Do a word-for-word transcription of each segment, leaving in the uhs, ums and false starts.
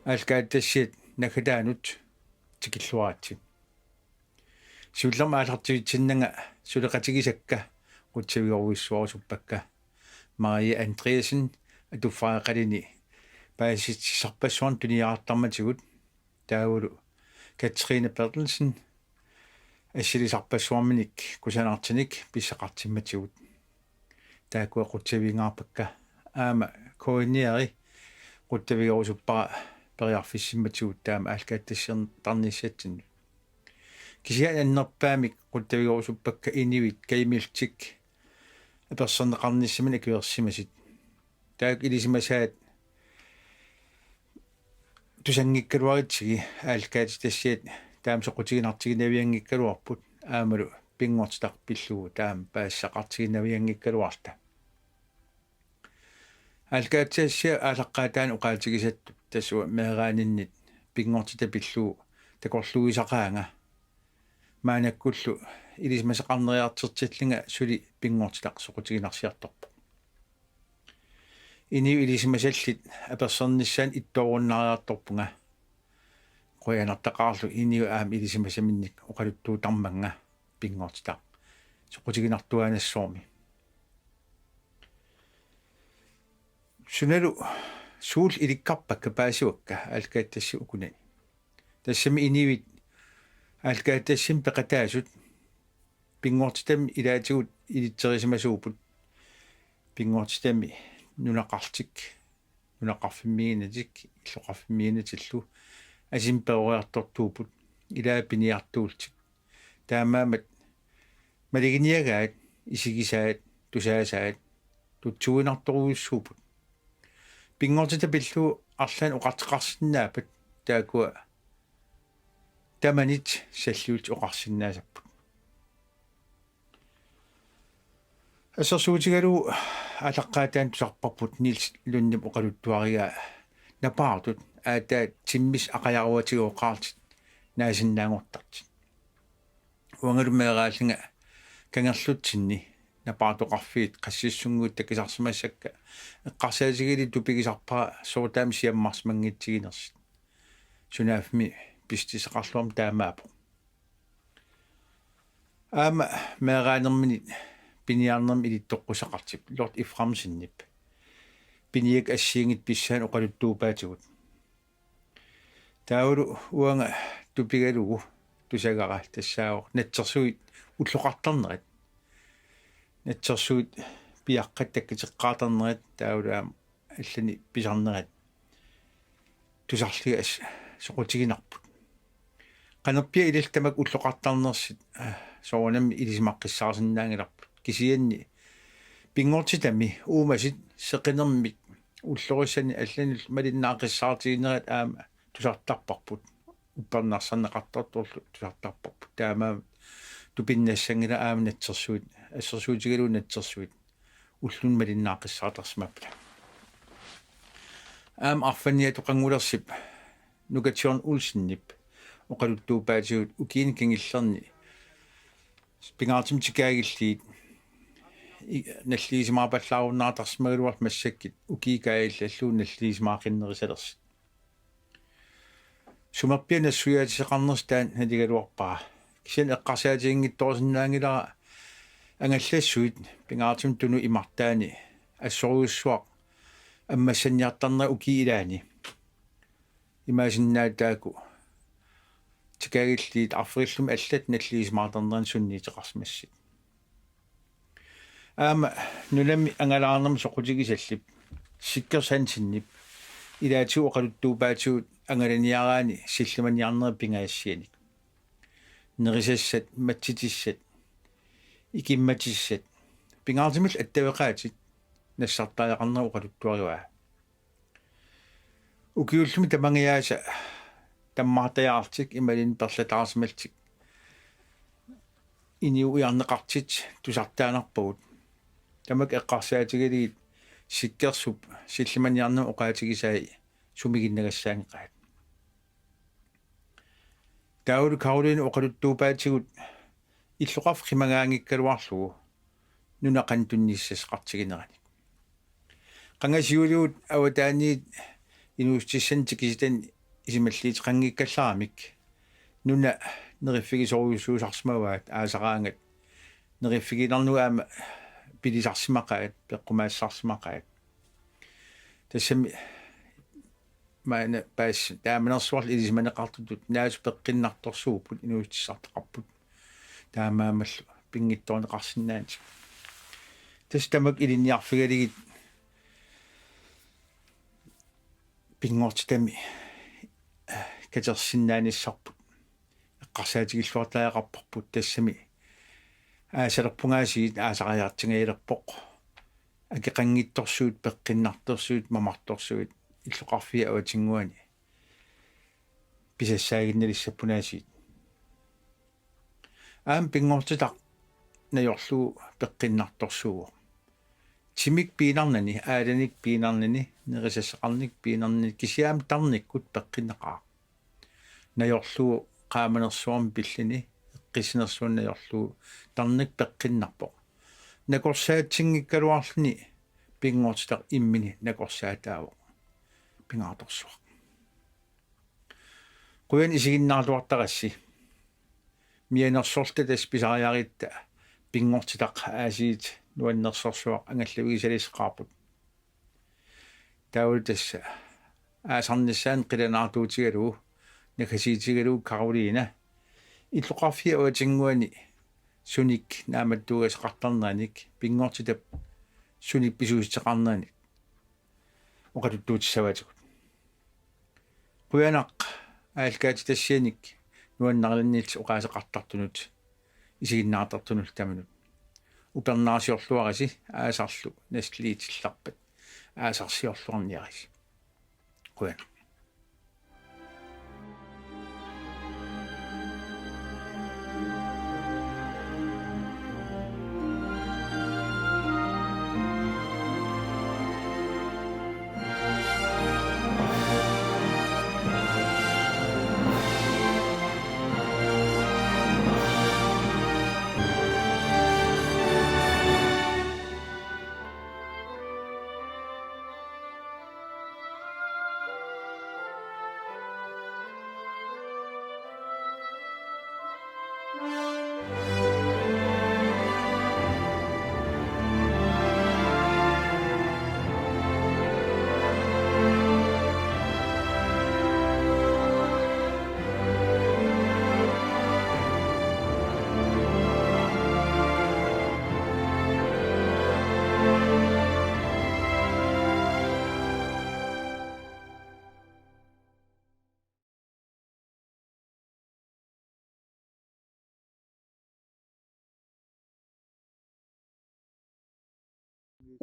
Aallakaatitassiat naggataanut tikilluaritsi. Siullermik aallartivitsinnanga suleqatigisakka qutsavigerusuppara Maria Andreasen atuffareqalini paasissutissarpassuarnik tuniarartarmatigut, taavalu Katrine Berthelsen assilisarpassuarminik kusanartunik pissaqartimmatigut. Taakkua qutsavigingaarpakka, aamma K N R-i qutsavigerusuppara periarfissimmatigut taama aallakaatitassiortarnissatsinnut. Kisianni annerpaamik qutsavigerusuppakka inuit kajumiullutik apersorneqarnissaminnik akuersimasut. Taakku ilisimasaat tusanngikkaluaritsigit aallakaatitassiat taama soqutiginartiginavianngikkaluarput, aammalu pinngortitaq pillugu taama paasisaqartiginavianngikkaluarluta. Aallakaatitassiap aallaqqaataani oqaatigisattut tassa meeraaninnit pinngortitaq pillugu takorluuisaqaanga. Maannakkullu ilisimasaqarneriartortillunga suli pinngortitaq soqutiginarsiartorpoq. Inuit ilisimasallit apersornissaannut ittoorunnaariartorpunga. Qujanartaqaarlu inuit aamma ilisimasaminnik oqaluttuutarmannga pinngortitaq soqutiginartuaannassuarmi. Sunalu suullu ilikkarpakka paasivakka aallakaatitassiap ukunani? Tassami inuit aallakaatitassiamik peqataasut pinngortitami ilaatigut ilitserisimasuupput. Pinngortitami nunaqartik, nunaqarfimmiinnatik, illoqarfimmiinnatillu asimi peroriartortuupput, ilaat piniartuullutik. Taamaammat maluginiagaat, isigisaat, tusaasaat tutsuiginartorujussuupput. Pinngortitaq pillugu arlaannik oqartoqarsinnaappat taakkua tamanit salliullutik oqarsinnaasapput. Assersuutigalugu aallaqqaataani tusarparput Niels Lundip oqaluttuarigaa napaartut aatsaat timmisut aqajaruatigoqaarlutik naasinnaanngortartut. Uangalu meeraallunga kangerlutsinni napaartoqarfiit qassissunnguit takusarsimassakka eqqarsaatigalugit tupigisarpara sooq taama siammarsimanngitsiginersut. Sunaaffa pissusissaqarluarmat taamaappoq. Aamma meeraanerminit piniarnermik ilitsoqqussaqartup Lord Efraimsenip piniakkat assigiinngitsut pissaannik oqaluttuuppaatigut. Taavalu uanga tupigalugu tusagara tassaavoq natsersuit ulloqartarnerat. Natsersuit piaqqat takkuteqqaartarnerat taavalu aamma allanik pisarnerat tusarlugit as-, soqutiginarput. Qanorpiaq ilillugu tamakku ulloqartarnersut, eh, soorunami ilisimaqqissaarsinnaanngilarput. Kisianni pinngortitami uumasut seqinermik ullorissani allanillu malinnaaqqissaartiginerat aamma tusartarparput. Uppernarsarneqartartorlu tusartarparput. Taamaammat tupinnassanngilaq aamma natsersuit, assersuutigalugu natsersuit ulluni malinnaaqqissaartarsimappata. Aamma arfanniatoqanngulersup Nuka John Olsenip oqaluttuuppaatigut ukiuni kingullerni pingaartumik tikaagilliit i-, nalliusimaarpallaarunnaartarsimagaluarlutik massakkut ukiut kaajallallugu nalliusimaaqqinnerusalersut. Sumerpiaq nassuiaatissaqarnersoq taanna naligaluarpara. Kisianni eqqarsaatiginngitsoorsinnaanngilara angallassuit pingaartumik tunut imartaani assorujussuaq ammassanniartarnerat ukiup ilaani. Imaassinnaavoq taakku tikaagilliit arferillumi allat nalliusimaartarnerat sunniuteqarsimassasut. Aamma nunami angalaarnermut soqutigisallup Sikkersuk Hansenip ilaatigut oqaluttuuppaatigut angalaniaraanni sillimaniarnerup pingajussianik. Nerisassat, matsitissat, ikimmatissat, pingaartumillu attaveqaatit nassartariaqarnerat oqaluttuarivaa. Ukiullumi tamangajaasa tammartajaarlutik imaluunniit perlataarsimallutik inuuiarneqartut tusartaannarpagut. Tamakku eqqarsaatigalugit Sikkersup sillimaniarnermut oqaatigisai sumiginnagassaanngeqaat. Taavalu Karolinep oqaluttuuppaatigut illoqarfik qimagaanngikkaluarlugu nuna qanoq tunniussassaqartigineranik. Qanga siulivut avataaniit inuussutissanik tikisitanik isumalluuteqanngikkallaramik nuna neriffigisorujussuusarsimavaat aasaraangat neriffigiinnarnagu aamma pilisarsimaqaat, peqqumaassarsimaqaat. Tassami maanna paas taamanersuarli ilisimaneqartutut naasut peqqinnartorsuupput, inuussutissartaqarput. Taamaammallu pinngitsoorneqarsinnaanngitsoq. Tassa tamakku ilinniarfigalugit pinngortitami katersinnaanissarput eqqarsaatigilluartariaqarparput, tassami aasalerpungaasiit aasariartingajalerpoq. Akeqanngitsorsuit, peqqinnartorsuit, mamartorsuit illoqarfiup avatinnguani pisassaaginnalissapput aasiit. Aamma pinngortitaq najorlugu peqqinnartorsuuvoq. Timik piinnarnani, aalanik piinnarnani, nerisassaqarnik piinnarnani, kisianni aamma tarnikkut peqqinneqaaq. Najorlugu qaamanersuarmi pilluni, eqqissinersuarmi najorlugu tarnikkut peqqinnarpoq. Nakorsaatsinngikkaluarluni pinngortitaq immini nakorsaataavoq. Pingaartorsuaq. Qujanaq isiginnaarluartarassi. Mianersorluta tassa pisariaqarutta pinngortitaq aasiit nuannersorsuaq angallavigisaleqaarput. Taavalu tassa aasarnissaanut qilanaartuutigalugu, naggasiitigalugu Karoline illoqarfiup avatinnguani sunik naammattuugassaqartarneranik, pinngortitap sunik pisuussuteqarneranik oqaluttuutissavaatigut. Qujanaq aallakaatitassianik nuannarilerniit oqaaseqartartunut, isiginnaartartunullu tamanut. Upernaarsiorluarisi aasarlu nasliitillarpat aasarsiorluarniarisi. Qujanaq.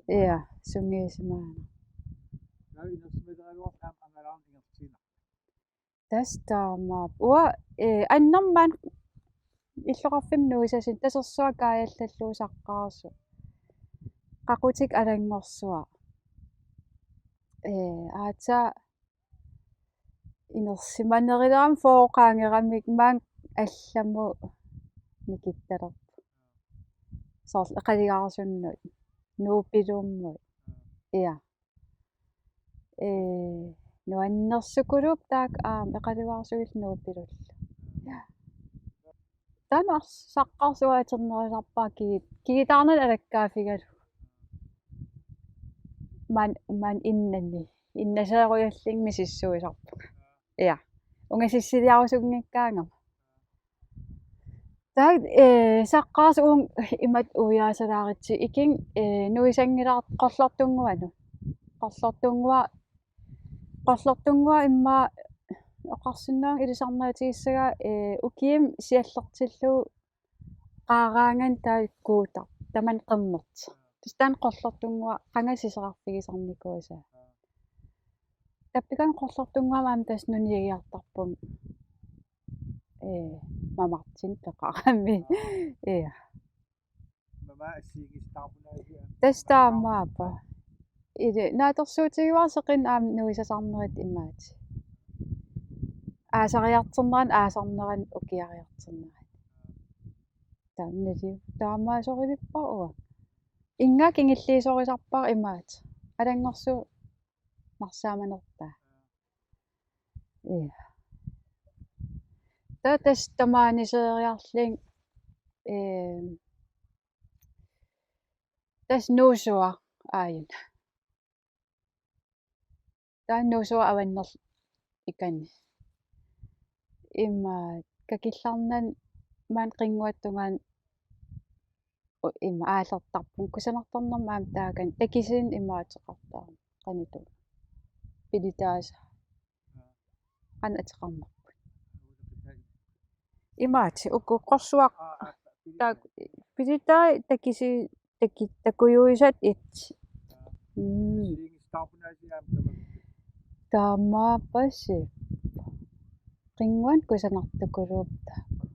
Ja, sungiusimaarnaq. Tassa taamaappoq. Uanga, eh, annermik illoqarfimmi nuisasut, tasersuaq kaajallallugu saqqaarsuaq. Qaqutikka alanngorsuaq. Eh, aatsaat inersimanerulerama fyrre qaangeramik maanga allamut nikittalerpoq. Soorlu eqalugaarsunnut, Nuupilummut. Ja. Ee, nuannersukuluupput taakku aamma eqalugaarsuillu Nuupilullu. Ja. Taanna ars-, saqqaarsuaq atornerusarpara kigi-, kigutaarnani alakkaaffigalugu. Maani, maani innani. Innaseerujallunga misissuisarpunga. Ja. Ungasissiliarusunngikkaangama. Taava, eh, saqqaarsuaq uunga imatut uiaasalaarutsigit ikinga, eh, nuisanngilaartoq Qorlortunnguanut. Qorlortunnguaq, Qorlortunnguaq immaqa oqarsinnaavunga ilisarnaatigissagaat, eh, ukiumi siallertillugu qaaraangani taava kuutaq, tamanna qernertoq. Tassa taanna Qorlortunnguaq qanga sisorarfigisarnikuusaa. Tappikani Qorlortunnguami aamma tassa nuniagiartarpunga. Ee, mamartunik peqarami. Ee. Mama assigiinngisitaarpunga. Tassa taamaappoq. Illit naatsorsuutigivara seqineq aamma nuisasarnerit imaattoq. Aasariartornerani, aasarnerani, ukiariartornerani. Taanna taamaasorivipparput uanga. Inga kingulliisorisarpara imaattoq. Alanngorsuup narsaamanertaa. Ja. Taava tassa tamaaniseeriarlunga, ee, tassa Nuussuaq aajuna. Taava Nuussuaq avannerlu ikani. Ima kakillarnani maani qinnguata tungaanut u-, ima aallertarpunga kusanartornermik aamma taakani takisuunik ima ateqartarami qanoq ittoq. Pilitaasa. Qanoq ateqarnerput. Imaattoq uku qorsuaq taak-, pilitai takisi-, taki-, takujuisat it. Mm. Taamaappoq. Qinnguanut kusanartukuluupput taakku.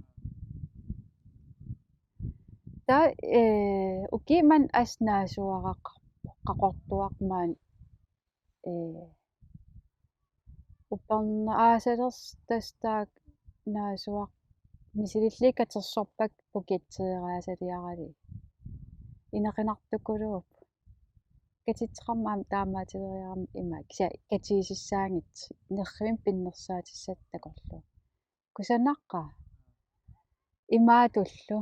Taava, ee, ukiut manna assut naasuaraqarpoq, Qaqortuarmi maani, ee, upernaasalersut tassa taakku naasuarput misilillugu katersorpakka pukitseeraasaliaralugit. Inequnartukuluupput. Katitseqarmat aamma taamaattulereermat ima kisianni katigisassaanngitsoq nerrivimmik pinnersaatissatta takorluupput. Kusanaqaaq. Imaatullu.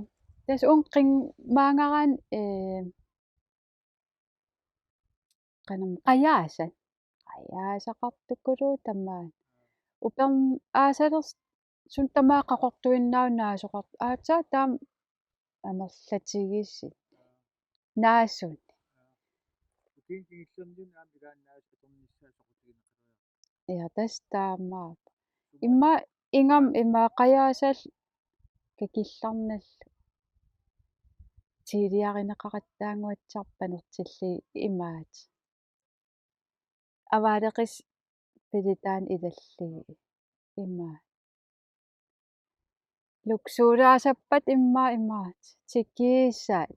Tassa uunga qin-, maangaraanni, ee, qanormaa qajaasat. Qajaasaqartukuluupput tamaani. Upernaasalersut suna tamaat Qaqortuinnaavoq naasoqartoq. Aatsaat taama amerlatigisut. Naasuni. Ukiuni kingullerni aamma ilaanni naasut atornissaat soqutigineqaleriarput. Ja, tassa taamaappoq. Immaqa ingammik immaqa qajaasallu kakillarnallu. Tiiliarineqaqattaannguatsiarpoq panertillugit imaattoq. Avaaleqisut pilitaanik ilallugit. Imaattoq. Luksuulaasappat immaqa imaattoq. Tikiussat.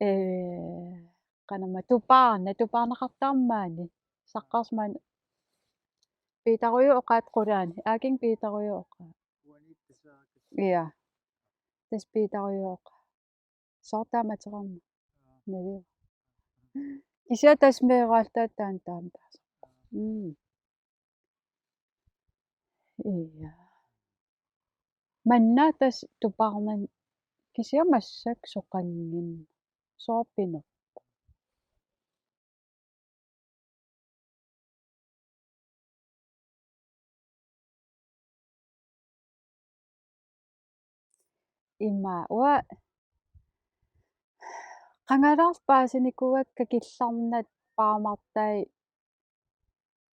Ee, qanormaa tupaarnaq, tupaarneqartarmat maani. Saqqarsumaani. Piitarujuk oqaat qulaani. Aakinga piitarujuk oqaat. Ja. Tassa piitarujuk oqaat. Soorlu taama ateqarneq. Nalu. Kisianni tassa meeraaltaat taanna taama taasarpoq. Mm. Ja. Manna tassa tupaarnani kisianni massakkut soqanngin-, soorpinerpoq. Ima uanga qangalarpaasinikuuakka kakillarnat paamartai,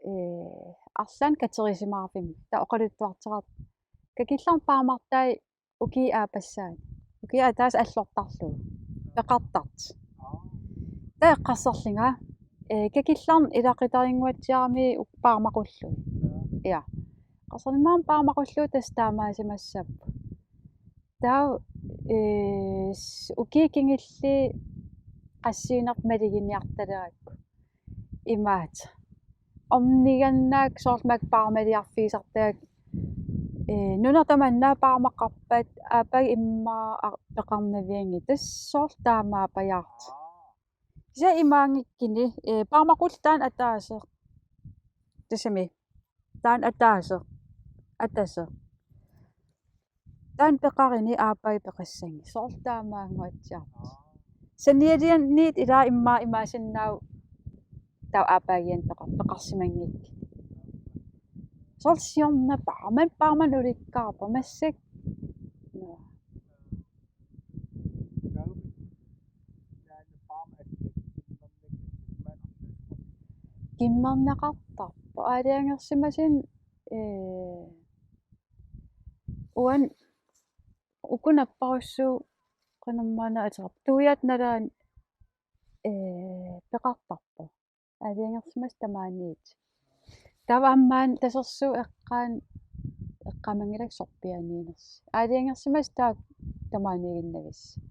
ee, arlaannik katerisimaarfimmi. Taava oqaluttuarteqartoq. Kakillarnat paamartai ukiup aappassaani. Ukiup ataaseq allortarlugu. Peqartartoq. Taava eqqarsarlunga, ee, kakillarnat ilaqutarinnguatsiarami uk-, paarmaqullugit. Ja. Eqqarsarlunga paarmaqullugit tassa taamaasimassapput. Taava, ee, s-, ukiut kingulliit qassiinerput maluginiartalerakku. Imaattoq. Ornigannaaq soorlu makku paarmaliarfigisartagakku. Ee, nunat tamanna paarmaqarpat aappagit immaqa ar-, peqarnavianngilaq. Tassa soorlu taamaapajaartoq. Kisianni imaanngikkuni, ee, paarmaqullugu taanna ataaseq. Tassami. Taanna ataaseq. Ataseq. Taanna peqaruni aappagit peqassanngilaq. Soorlu taamaannguatsiarpoq. Saniatigut ilaa immaqa imaassinnaavoq taava aappaagianni peqa-, peqarsimanngikkunik. Soorlu siorna paarmani, paarmani ulikkaarpoq massakkut. Nå. Kimmerneqartarpoq. Aalajangersimasuni, ee, uani uku napparussuup qanormaana ateqarpoq. Tuiat nalaani, ee, peqartarpoq. Aalajangersimasoq tamaaniit. Taava aamma tasersuup eqqaani, eqqaamanngilakka sorpiaaniinnersoq. Aalajangersimasoq taakku tamaaniiginnavissoq.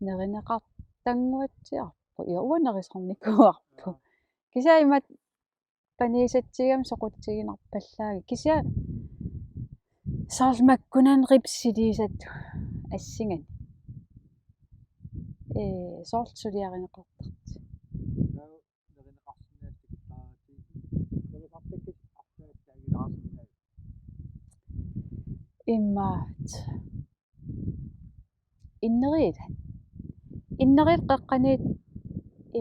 Nerineqartannguatsiarpoq. Ja, uanga nerisarnikuuarput. Kisianni imatut panisatsigamik soqutiginarpallaagit. Kisianni soorlu makkunani ripsiliisat assinganik. Ee, soorlu suliarineqartartut. Imaat. Inneriillat. Inneriillat qeqqaniit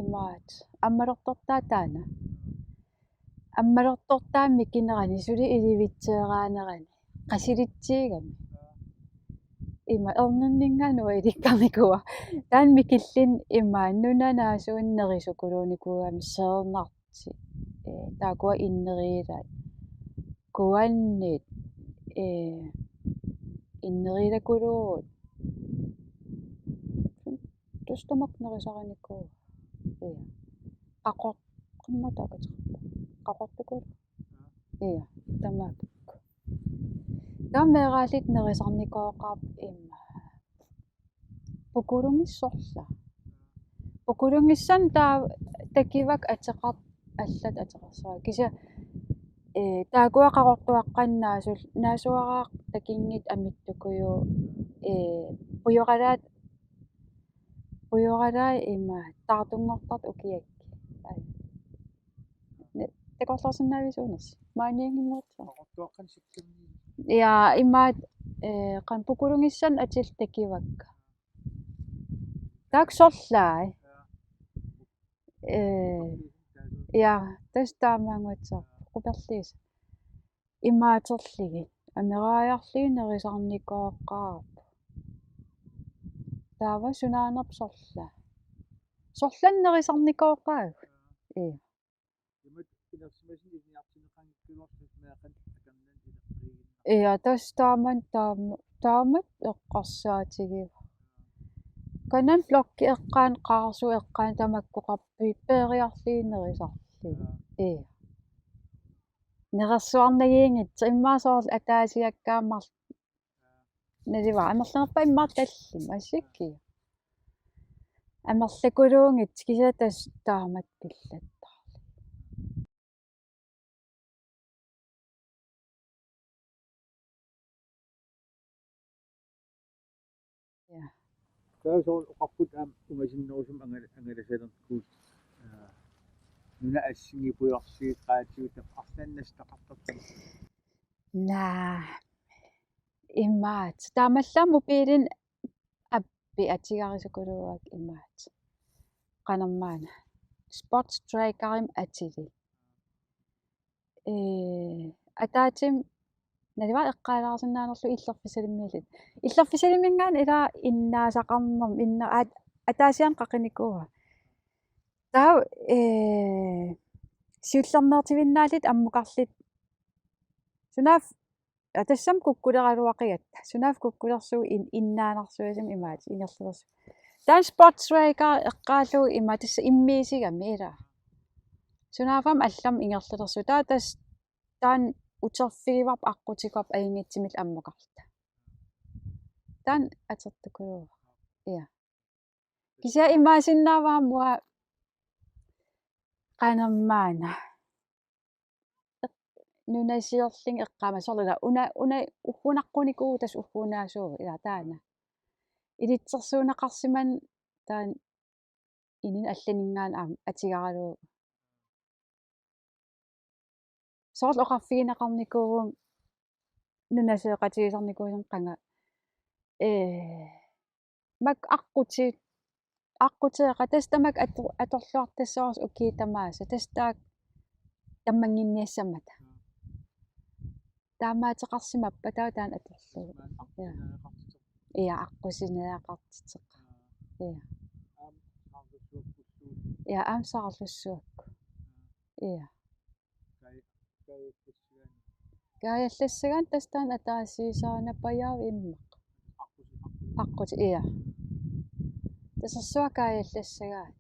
imaat. Ammalortortaa taanna. Ammalortortaa mikinerani suli ilivitseeraanerani. Qasilitsiigami. Ima ernerninngaanniit ilikkarnikuuara. Taanna mikilluni ima nunanaasunut nerisukuluunikuugami seernarti. Ee, taakkua inneriillat. Kuannit, ee, inneriillakkuluupput. Tassa tamakku nerisarinikuuara. Ee. Qaqor-, qimmat takuteqarpa. Qaqortukkuluupput. Ee, tamakku. Taava meeraallit nerisarnikooqaat ima. Pukulunngissat sorlaat. Pukulunngissat taava takivakka ateqar-, allat ateqarsaat. Kisianni, ee, taakkua qaqortuaqqat naasul-, naasuaraaq takinngitsut amittukkuupput, ee, pujoralaat, pujoralaat ima taartunngortartut ukiakkut. Ai. Ne, takorloorsinnaavisiuk unersi? Maaniinnginnersoq. Qaqortuaqqanik sikkerniit. Ja, imaat, ee, qanoq pukulunngissat atillit takivakka. Taakku sorlaat. Ja. Ee, ja, tassa taamaanngitsoq. Quperliisa. Imaaterlugit. Ameraajarlugit nerisarnikooqaat. Taava sunaanerpa sorlaat. Sorlaat nerisarnikooqaagut. Ee. Imatut inersimasumik ilinniartinneqanngikkaluarlusi meeqqat akornanni ileqqiiginnarput. Ja, tassa taamak, taama-, taamak eqqarsaatigivaat. Kanani blokki eqqaani, qaarsuup eqqaani tamakkoqarpoq peeriarlugit nerisarlugit. Ja. Ja. Nerersuarnavianngitsoq immaqa soorlu ataasiakkaat mar-, naluara amerlanerpaat immaqa tallimat assigiiaat. Amerlakuluunngitsut kisianni tassa taamak pillattaarlugit. Ja. Taava soorlu oqarputit aamma ungasinnerusumik angala-, angalasalernikut, aa, nunat assigiipput pujorsiut qaatigut taava arlaannik nassuiaqartartut. Naa. Imaat. Taamaallaat mobiilini appi atugarisukuluuakka imaat. Qanormaana. Spot Trackerimik atilik. Ee, ataatsimik naluara eqqaalaarsinnaanerlugu illerfissalimiilluta. Illerfissaliminngaanniit ila innaasaqarnermik inna-, at-, ataasiarneq qaqinikuuara. Taava, ee, siullermeertivinnaalluta ammukarluta. Sunaaffa, aa, tassami kukkuleraluaqigatta. Sunaaffa kukkulersugut in-, innaanarsuisumik imaattoq ingerlalersugut. Taanna Spot Tracker eqqaallugu ima tassa immiussigamik ila. Sunaaffa aamma allamik ingerlalersugut. Taava tassa taanna uterfigivarput aqqutikuuarput ajunngitsumillu ammukarluta. Taanna atortukuluuara. Ja. Kisianni imaassinnaavara uanga qanormaana. Eq-, nunasiorlunga eqqaamassa soorlu una, una uggunaqqunikuuvoq tassa uggunaasuuvoq ila taanna. Ilitsersuunneqarsimasoq taanna inunnut allaninngaanniit aamma atugaralugu. Soorlu oqarfigineqarnikuuvunga nunasooqatigisarnikuusama qanga. Ee, makku aqquti-, aqqutigeqaat tassa tamakku ator-, atorluartassavara ukiut tamaasa. Tassa taakku tammannginniassammata. Taamaateqarsimappat taava taanna atorlugu. Ja. Ja, aqqusineeqartitseq. Ja. Ja, aamma saarlussuakku. Ja. Kaajallassagaanni tassa taanna ataasiinnarpajaavoq immaqa. Aqquti, ja. Tasersuaq kaajallassagaanni.